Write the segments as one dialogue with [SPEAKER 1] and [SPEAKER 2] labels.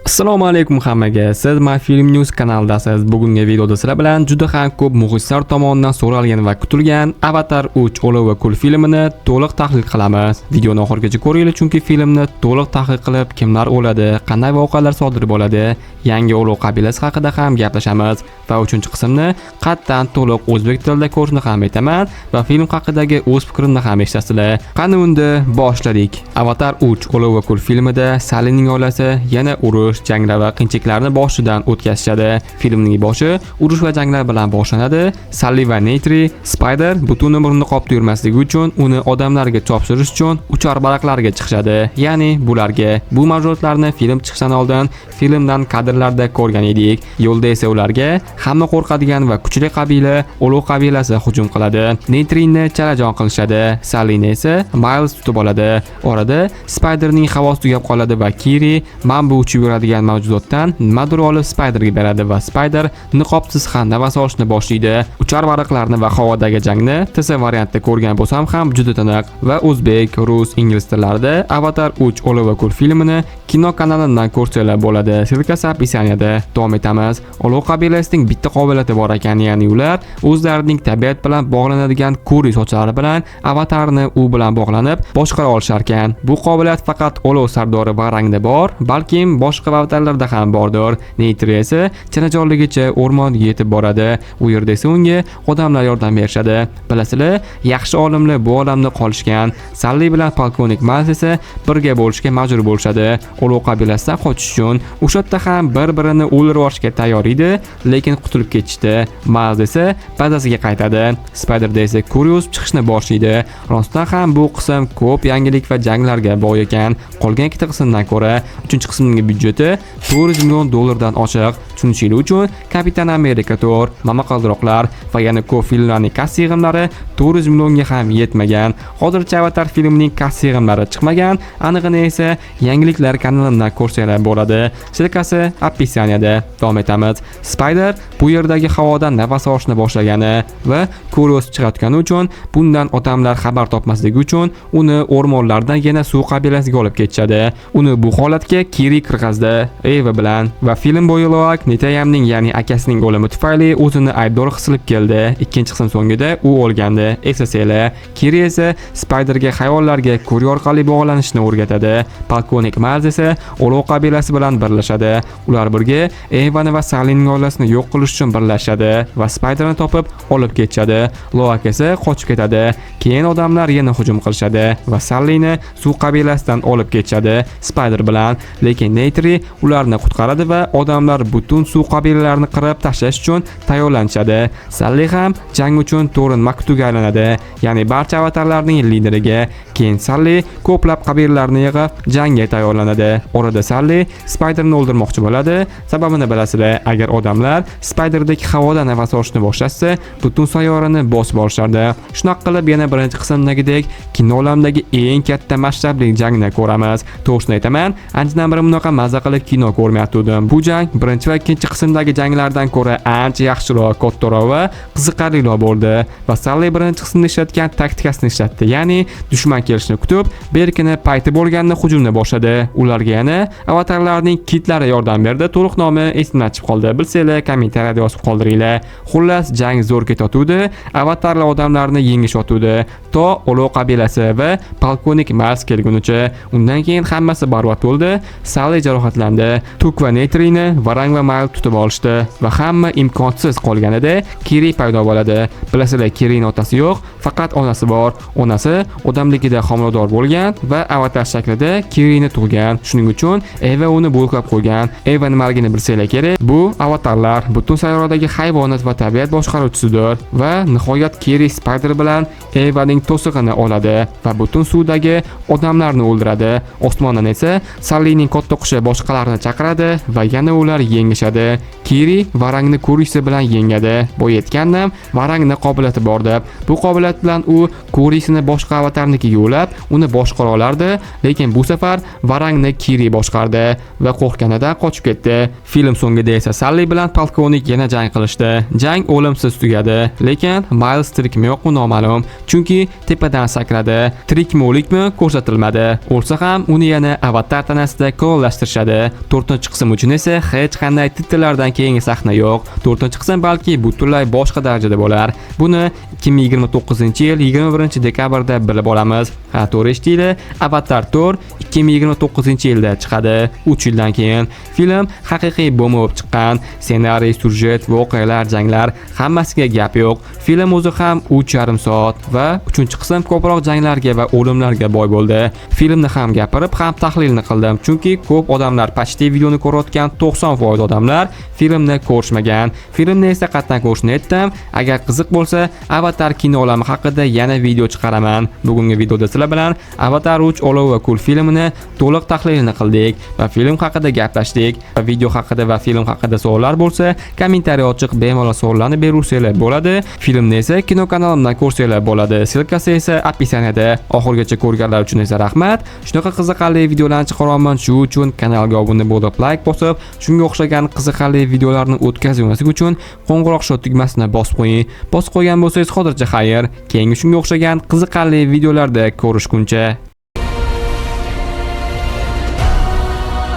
[SPEAKER 1] Assalomu alaykum hammaga. Siz My Film News kanalidasiz. Bugungi videoda sizlar bilan juda ham ko'p muxlislar tomonidan so'ralgan va kutilgan Avatar 3: Olov va kul filmini to'liq tahlil qilamiz. Videoni oxirigacha ko'ringlar, chunki filmni to'liq tahlil qilib, kimlar o'ladi, qanday voqealar sodir bo'ladi, yangi Olov qabilasi haqida ham gaplashamiz va 3-qismni qattan to'liq o'zbek tilida ko'rishni ham aytaman va film haqidagi o'z fikrimni ham eshitasizlar. Qani unda boshladik. Avatar 3: Olov va kul filmida Sallining oilasi yana urush, janglar va qiyinchiliklarni boshidan o'tkazishadi. Filmning boshi urush va janglar bilan boshlanadi. Salli va Neytiri Spider butun umr niqobda yurmasligi uchun uni odamlarga topshirish uchun uchar baliqlarga chiqishadi. Ya'ni bularga bu mavjudotlarni film chiqishidan oldin filmdan kadrlarda ko'rgan edik. Yo'lda esa ularga hamma qo'rqadigan va kuchli qabila Olov qabilasi hujum qiladi. Neytrini chalajon qilishadi. Sallini esa Miles tutib oladi. Orada Spiderning havosi tugab qoladi va Kiri bambu uchib yuradigan mavjudotdan nimadir olib Spiderga beradi va Spider niqobsiz ham nafas olishni boshlaydi. Uchar baliqlarni va havodagi jangni TS variantda ko'rgan bo'lsam ham juda tiniq va o'zbek, rus, ingliz tillarida Avatar 3: Olov va kul filmini kino kanalimdan ko'rsanglar bo'ladi. Ссылка si описание da. Davom etamiz. Olov qabilasining bitta qobiliyati bor ekan, ya'ni ular o'zlarining tabiat bilan bog'lanadigan kuri sochlari bilan avatarni u bilan bog'lanib boshqara olishar ekan. Bu qobiliyat faqat olov sardori Varangda bor, balkim boshqa avatarlarda ham bordir. Neytri esa chanajonligicha o'rmonga yetib boradi. U yerda esa unga odamlar yordam berishadi. Bilasizlar, yaxshi olimlar bu olamda qolishgan. Salli bilan polkovnik Miles esa birga bo'lishga majbur bo'lishadi. Olov qabilasidan qochish uchun o'sha yerda ham bir-birini o'ldirib yuborishga tayyor edi, lekin qutulib ketishdi. Miles esa bazasiga qaytadi. Spiderda esa Kurius chiqishni boshlaydi. Rostdan ham bu qism ko'p yangilik va janglarga boy ekan. Qolgan ikkita qismdan ko'ra 3-qismning byudjeti 400 million dollardan oshiq. Tushunishinglar uchun, Kapitan Amerika 4, Momaqaldiroqlar va yana ko'p filmlarning kassa yig'imlari 400 millionga ham yetmagan. Hozircha Avatar filmining kassa yig'imlari chiqmagan, anig'ini esa yangiliklar kanalimdan ko'rsanglar bo'ladi. Ссылка si описание da. Davom etamiz. Spider bu yerdagi havodan nafas olishni boshlagani va ko'ri o'sib chiqayotgani uchun bundan odamlar xabar topmasligi uchun uni o'rmonlardan yana suv qabilasiga olib ketishadi. Uni bu holatga Kiri kirg'azdi Eva bilan va film bo'yi Loak Netayamning, ya'ni akasining o'limi tufayli o'zini aybdor his qilib keldi. Ikkinchi qism so'ngida u o'lgandi. Eslasanglar, Kiri esa Spiderga hayvonlarga ko'ri orqali bog'lanishni o'rgatadi. Polkovnik Miles esa Olov qabilasi bilan birlashadi. Ular birga Evani va Sallining oilasini yo'q qilish uchun birlashadi va Spiderni topib olib ketishadi. Loak esa qochib ketadi. Keyin odamlar yana hujum qilishadi va Sallini suv qabilasidan olib ketishadi Spider bilan. Lekin Neytri ularni qutqaradi va odamlar butun suv qabilalarini qirib tashlash uchun tayyorlanishadi. Salli ham jang uchun Torin Maktuga aylanadi, ya'ni barcha avatarlarning lideriga. Keyin Salli ko'plab qabilalarni yig'ib jangga tayyorlanadi. Orada Salli Spiderni o'ldirmoqchi bo'ladi. Sababini bilasizlar, agar odamlar Spiderdek havoda nafas olishni boshlashsa, butun sayyorani bosib olishardi. Shunaqa qilib yana birinchi qismdagidek kino olamidagi eng katta masshtabli jangni ko'ramiz. To'g'risini aytaman, anchadan beri bunaqa maza qilib kino ko'rmayotgandim. Bu jang birinchi va ikkinchi qismdagi janglardan ko'ra ancha yaxshiroq, kattaroq va qiziqarliroq bo'ldi. Va Salli birinchi qismda ishlatgan taktikasini ishlatdi, ya'ni dushman kelishini kutib, berkini payti bo'lganda hujumni boshladi. Ularga yana avatarlarning kitlari yordam berdi. To'liq nomi esimdan chiqib qoldi. Bilsanglar, kommentariyada yozib qoldiringlar. Xullas, jang zo'r ketayotgandi. Avatarlar odamlarni yengishayotgandi. To Olov qabilasi va polkovnik Miles kelgunicha. Undan keyin hammasi barbod bo'ldi. Salli jarohatlandi. Tuk va Neytrini Varang va Mayl tutib olishdi va hamma imkonsiz qolganida Kiri paydo bo'ladi. Bilasizlar, Kirining otasi yo'q, faqat onasi bor. Onasi odamligida homilador bo'lgan va avatar shaklida Kirini tug'gan. Shuning uchun Eva uni bloklab qo'ygan. Eva nimaligini bilsanglar kerak. Bu avatarlar butun sayyoradagi hayvonot va tabiat boshqaruvchisidir va nihoyat Kiri Spider bilan Evaning to'sig'ini oladi va butun suvdagi odamlarni o'ldiradi. Osmondan esa Sallining katta qushi boshqalarni chaqiradi va yana ular yengishadi. Kiri Varangni Kurisi bilan yengadi. Boya aytgandim, Varangni qobiliyati bor deb. Bu qobiliyat bilan u Kurisini boshqa avatarnikiga ulab, uni boshqara olardi, lekin bu safar Varangni Kiri boshqardi va qo'rqqanidan qochib ketdi. Film so'ngida esa Salli bilan polkovnik yana jang qilishdi. Jang o'limsiz tugadi, lekin Miles tirikmi yo'qmi noma'lum. Chunki tepadan sakradi. Tirikmi, o'likmi, ko'rsatilmadi. O'lsa ham uni yana avatar tanasida klonlashtirishadi. To'rtinchi qism uchun esa hech qanday titrlardan keyingi sahna yo'q. To'rtinchi qism balki butunlay boshqa darajada bo'lar. Buni 2029-yil 21 dekabrda bilib olamiz. Ha, to'g'ri eshitdinglar, Avatar 4 2029-yilda chiqadi, 3 yildan keyin. Film haqiqiy bomba bo'lib chiqqan. Ssenariy, syujet, voqealar, janglar, hammasiga gap yo'q. Film o'zi ham 3,5 soat va uchinchi qism ko'proq janglarga va o'limlarga boy bo'ldi. Filmni ham gapirib, ham tahlilni qildim, chunki ko'p odamlar, почти videoni ko'rayotgan 90% odamlar filmni ko'rishmagan. Filmni esa qatdan ko'rishni aytdim. Agar qiziq bo'lsa, Avatar kino olami haqida yana video chiqaraman. Bugungi videoda sizlar bilan Avatar 3: Olov va kul filmini to'liq tahlilini qildik va film haqida gaplashdik. Va video haqida va film haqida savollar bo'lsa, kommentariy ochiq, bemalol savollarni bersanglar bo'ladi. Filmni esa kino kanalimdan ko'rsanglar bo'ladi. Ссылка si esa описание da. Oxirigacha ko'rganlar uchun esa rahmat. Shunaqa qiziqarli videolarni chiqaryapman, shu uchun kanalga obuna bo'lib, layk bosib, shunga o'xshagan qiziqarli videolarni o'tkazmaslik uchun qo'ng'iroq tugmasini bosib qo'ying. Bosib qo'ygan bo'lsangiz, hozircha xayr. Keyingi shunga o'xshagan qiziqarli videolarda ko'rishguncha.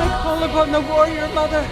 [SPEAKER 2] I call upon the warrior mother.